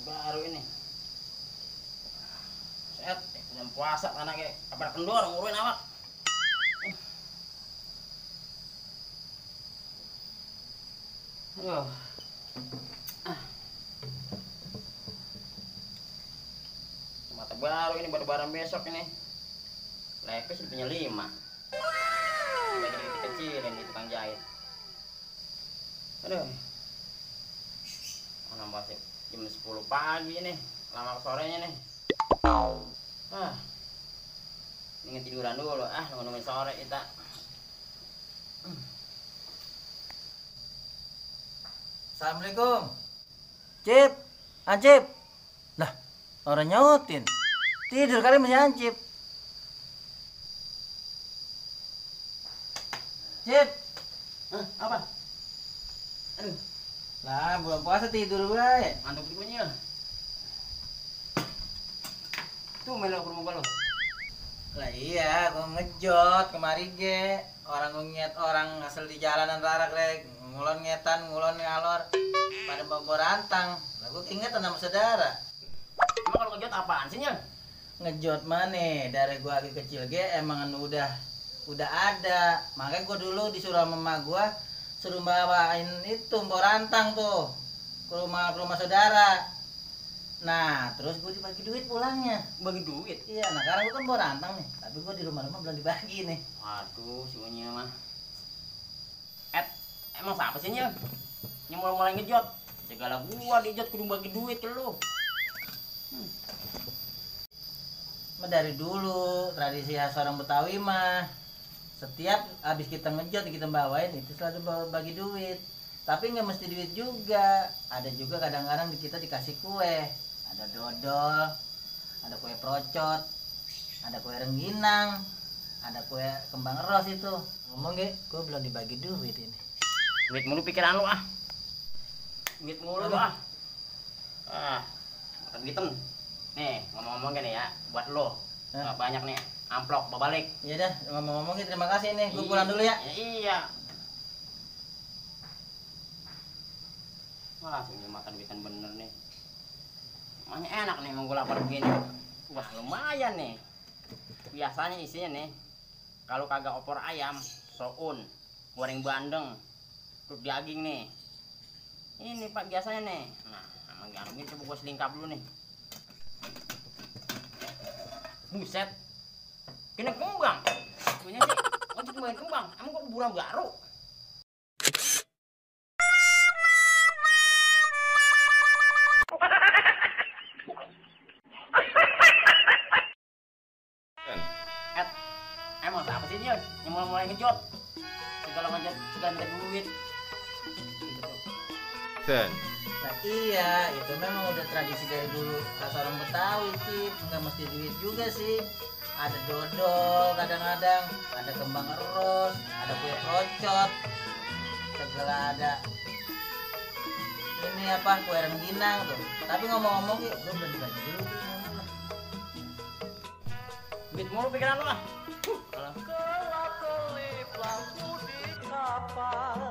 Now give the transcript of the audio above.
baru ini. Set, bulan puasa anaknya apa kendor nguruin awak. Aduh. Mata baru ini baru barang besok ini. Lepis punya 5. Bagi kecilin di tukang jahit. Aduh. Mana masih jam 10 pagi nih. Lama sorenya nih. Ini tiduran dulu. Nungguin sore kita. Assalamualaikum. Cip, Ancip. Lah, orang nyautin. Tidur kali masih Ancip. Cip. Apa? Aduh, Lah, bulan puasa tidur bae. ngantuk dikunyil. Tuh main lo ke rumah lo. Lah iya, gua ngejot kemari ge. Orang ngiat orang asal di jalanan rarak rek. Ngulon ngetan, ngulon ngalor. Pada bawa rantang. Lah gua keingetan sama saudara. Emang kalau ngejot apaan sih, Nyel? Ngejot mana dari gua lagi kecil ge emang udah ada. Makanya gua dulu disuruh sama emak gua suruh bawain itu bawa rantang tuh ke rumah saudara. Nah, terus gua dibagi duit pulangnya. Bagi duit. Iya, nah sekarang gua kan bawa rantang nih, tapi gua di rumah-rumah belum dibagi nih. Waduh, si Unyil mah. Emang siapa sih, Nyel? Yang mulai ngejot. Segala gua dijot kudu bagi duit ke lu. Mah dari dulu tradisi khas orang Betawi mah setiap habis kita ngejot kita bawain itu selalu bagi duit. Tapi nggak mesti duit juga. Ada juga kadang-kadang kita dikasih kue. Ada dodol, ada kue procot, ada kue rengginang, ada kue kembang ros itu. Ngomong ge, gue belum dibagi duit ini. Duit mulu pikiran lu Duit mulu lu makan duiten. Nih, ngomong-ngomong gini ya, buat lo. Banyak nih, amplop balik. Iya dah, ngomong-ngomong terima kasih nih. Gue pulang dulu ya. Iya. Wah, sini makan duitan bener nih. Makanya enak nih mau gue lapar begini. Wah, lumayan nih. Biasanya isinya nih, kalau kagak opor ayam, soun, goreng bandeng, terus daging nih. Ini Pak biasanya nih. Nah, sama gangguin coba gue selingkap dulu nih. Buset. Kena kembang. Punya sih, ojek main kembang. Emang kok bulan baru? Emang siapa sih dia yang mulai ngejot? Segala ngejot, segala minta duit. Nah iya, itu memang udah tradisi dari dulu khas orang Betawi Cip. Nggak mesti duit juga sih. Ada dodol kadang-kadang, ada kembang eros, ada kue procot, segala ada. Ini apa, kue rengginang tuh. Tapi ngomong-ngomong gue belum dibagi dulu. Duit mulu pikiran lu lah. Kelap-kelip lampu di kapal